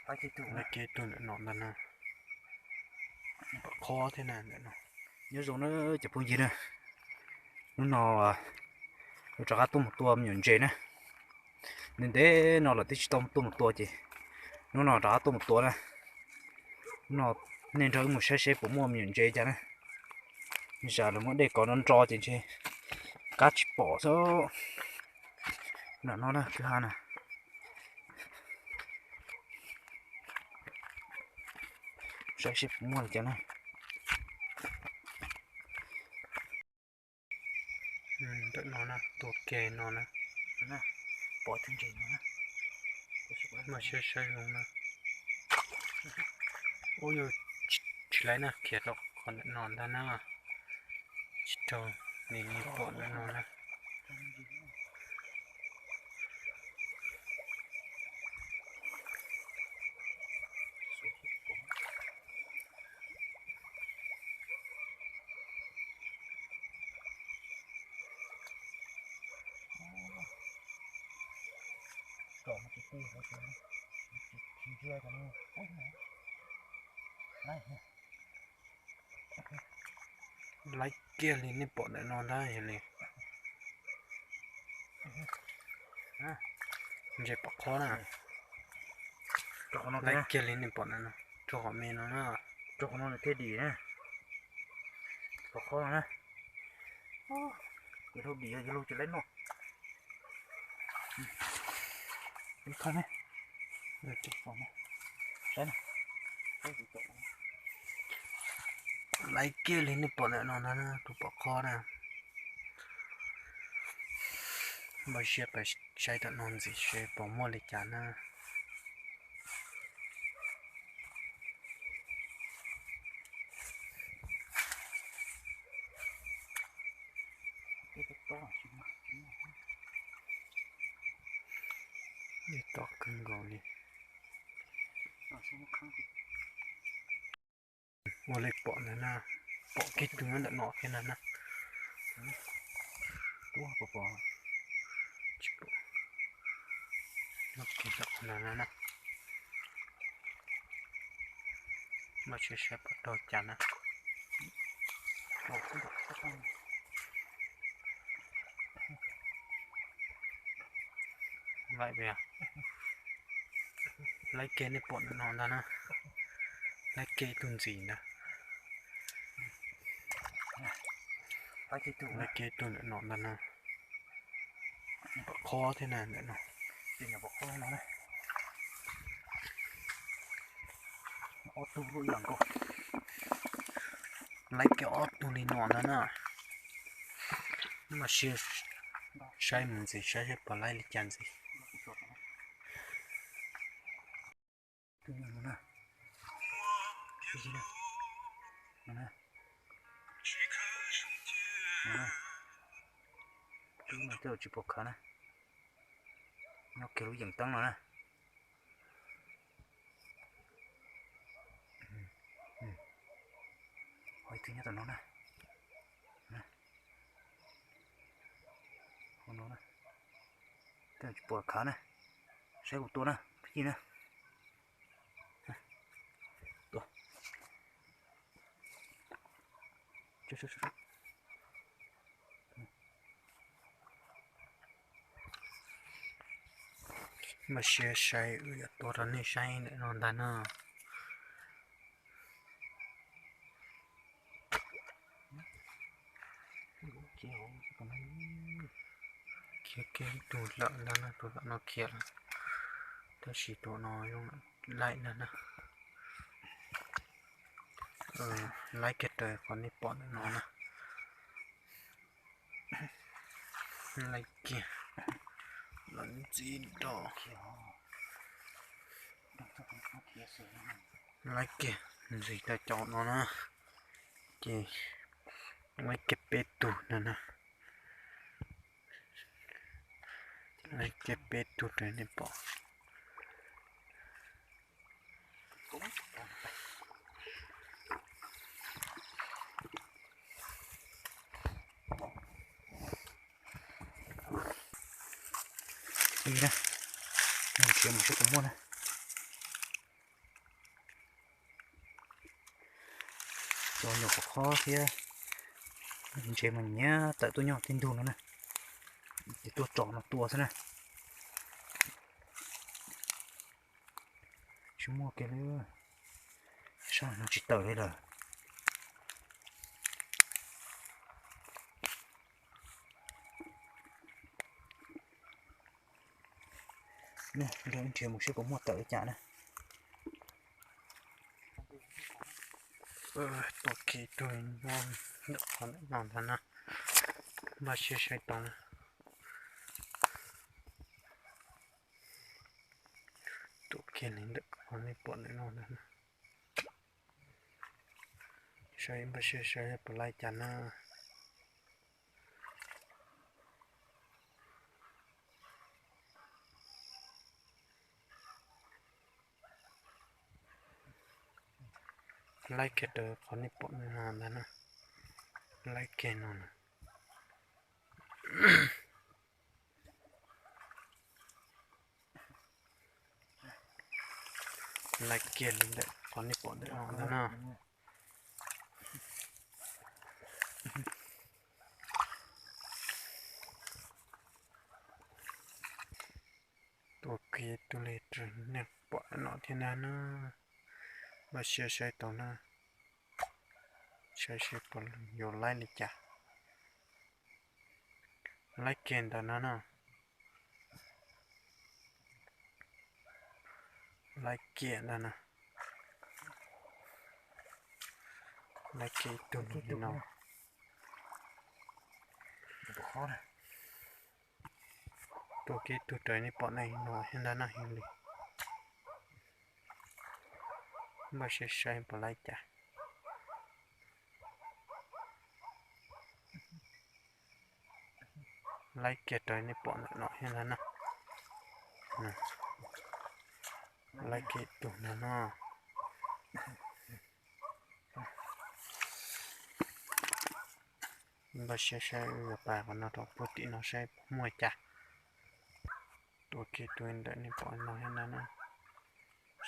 Laib kiag tus ntawm no ntag na. Pom qhob thiab na ntawm no. Nyob zoo na cov phooj ywg na, hnub no yuav rov qab tuaj mus tua me nyuam ntses na. Ntev ntev no lawm twb tsis tau tuaj mus tua ces hnub no rov qab tuaj mus tua na. Hnub no nej nrog wb mus saib seb puas muaj me nyuam ntses cas na. Zam lawv muab dej kov nro nro ces ntshe kab tsis pom xwb. Ntawm no na kwj ha na. Saib seb puas muaj li cas na. Ntawm no na, tua ke no na. Pom tus ntses no na. Mas saib saib zoo na. Ub, yog tsis laib na, khiav rau qhov ntawm no ntag na. Tsis raug, nws pom ntawm no na. Laib kiag li nej pom ntawm no ntag yog li. Ntses pom qhob na. Laib kiag li nej pom ntawm no, rau qhov me no na. Rau qhov no nws thiaj dim na. Pom qhob no na. Ces dhau dim yog lug tsis laib noj. Laib kiag li nej pom ntawm no ntag na, tus pom qhob na. Npaj siab pais saib tom no ntxiv seb puas muaj li cas na. Tom kawg nkaus li. Ua li pom ntawd na, pom kiag tus nyob ntawm no thiab na. Tsis pom. Nyob kiag ntawm no na. Mas tsis saib pom raug cas na. Laib kiag nej pom ntawm no ntag na. Laib kiag ib tug ntxiv ntag. Laib kiag ib tug ntawm no ntag na. Pom qhob thiab na ntawm no. Ob tug lub ib yam nkaus. Laib kiag ob tug li no ntag na. Mas sia saib mus ntxiv saib seb puas laib li cas ntxiv. Twb no tej zaum tsis pom khav na. Nyob kiag lub yeem teeb no na. Ho ib tug nyob tom no na. Tej zaum tsis pom khav na. Saib kuv tua na, phooj ywg na. Tua. Mas sia saib wb yuav tua rau nej saib ntawm no ntag na. Khiav kiag tus lawm ntag na, tus lawm no khiav lawm. Tab sis tus no zoo laib ntag na. Laib kiag raws qhov nej pom ntawm no na. Laib kiag los ntxiv rau. Laib kiag ntxiv rau cov no na. Ces laib kiag peb tug no na. Laib kiag peb tug raws nej pom. Ib na, nrhiav mus seb puas muaj na. Los nyuam qhuav qhuav thiab, ntses mas nyiam tawm tuaj nyob tib ntug no na, ces tuaj tsom no tua xwb na. Tsis muaj kiag li, sab no tsis tawm li lawm. Nrhiav mus seb puas muaj tawm li cas na. Tuaj kiag ib tug nyob ntawm qhov ntawm no ntag na, npaj siab saib tau na. Tuaj kiag li ntawm qhov nej pom ntawm no ntag na. Saib npaj siab saib puas laib cas na. Laib kiag raws qhov nej pom no ntag na. Laib kiag no na. Laib kiag li ntawm qhov nej pom ntawm no ntag na. Tuaj kiag tus li raws nej pom no thiab ntag na. Npaj siab saib tau na. Saib seb puas yuav laib li cas. Laib kiag ntawm no na. Laib kiag ntawm no. Laib kiag ib tug li no. Tuaj kiag ib tug raws nej pom no thiab ntag na, heev li. Npaj siab saib puas laib cas. Laib kiag raws nej pom ntawm no thiab ntag na. Laib kiag ib tug ntag no. Npaj siab saib, yuav pais qhov no rau puag tim no saib puas muaj cas. Tuaj kiag tus ntawm nej pom no thiab ntag na.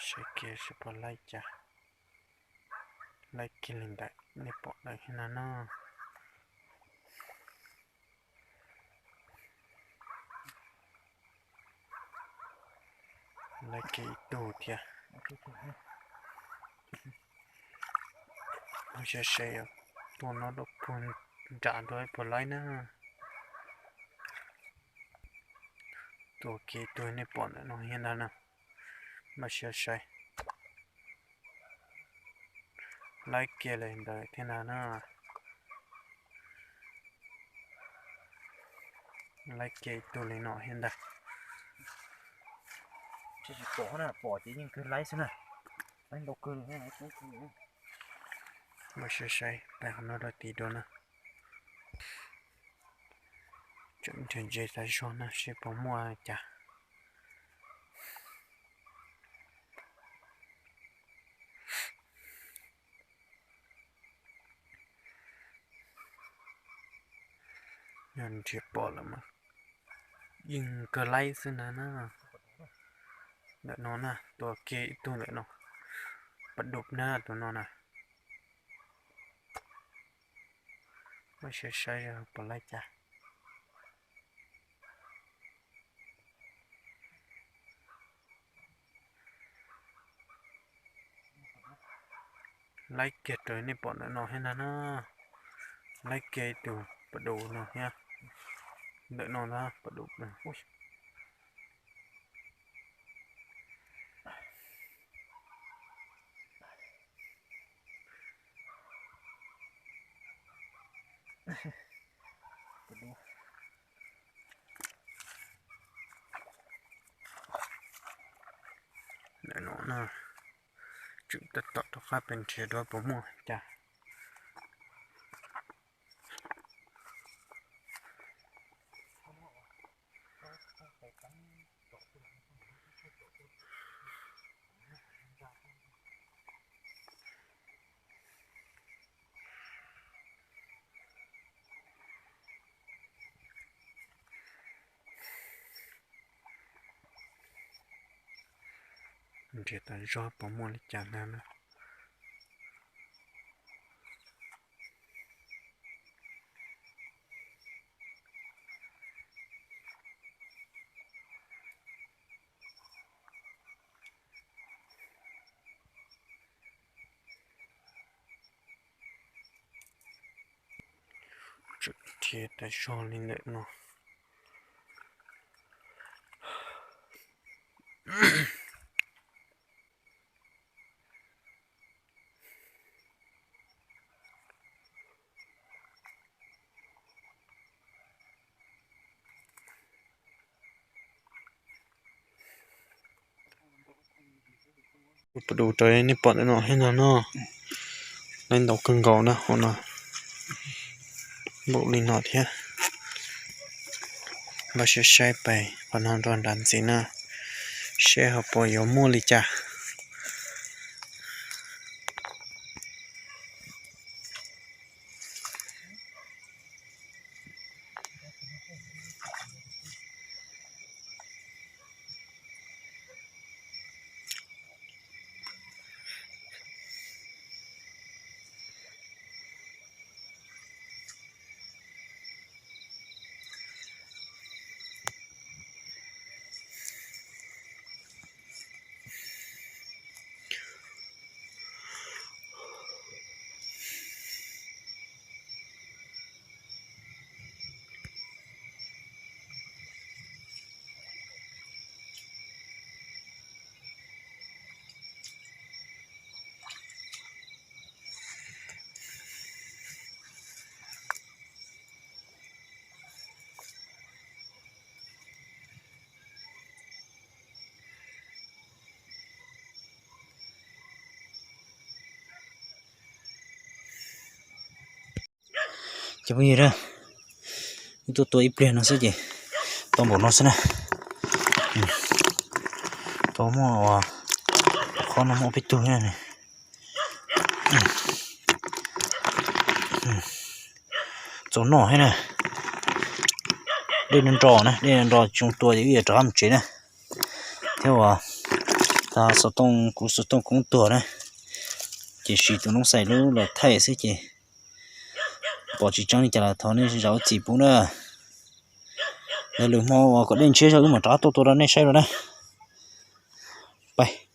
Saib kiag seb puas laib cas. Laib kiag li ntawm nej pom ntawd thiab ntag na. Laib kiag ib tug thiab. Npaj siab saib, tuaj no rau puag nram nrad puas laib na. Tuaj kiag tus nej pom ntawm no thiab ntag na. Npaj siab saib. Laib kiag li ntawd thiab ntag na. Laib kiag ib tug li no thiab ntag. Tsis pom na, pom ces yeej kawg laib xwb na. Laib ntau kawg li. Npaj siab saib, pais qhov no rau tid dua na. Tseem nrhiav ntses tas zog na seb puas muaj cas. Yog nrhiav pom lawm mas yeej kawg laib xwb ntag na. Ntawm no na, tua kiag ib tug ntawm no, pas dub na tus no na. Npaj siab saib puas laib cas. Laib kiag raws nej pom ntawm no thiab ntag na. Laib kiag ib tug pas dub no thiab. Ntawm no na pas dub. Ntawm no na, tseem tab tom rov qab pem nrhiav dua puas muaj cas. Nrhiav tas zog puas muaj li cas ntag na. Rhiav tas zog li ntawm no. Ua tus du rau nej pom ntawm no thiab no no, lawv ntaus kawg nkaus na hauv no, npaum li no thiab. Npaj siab saib pais qhov no nrog nrad ntxiv na, seb ho puas yuav muaj li cas. Ces phooj ywg, wb tuaj tua ib pliag no xwb ces tau npaum no xwb na. Tau muaj, qhov no muaj peb tug thiab. Txaus noj thiab na. Dej nro nro na, dej nro nro tsis zoo tua ces wb yuav rov qab mus tsev na. Thiab uas tas xov tooj, kuv xov tooj koob tuag na, ces siv tus noob xais lub los thaij xwb ces pom tsis tseeb li cas los thov nej zam lub txim pub na. Yog lwm hmo uas kom dej ntshiab zog wb mam rov qab tuaj tua rau nej saib dua na. Pais.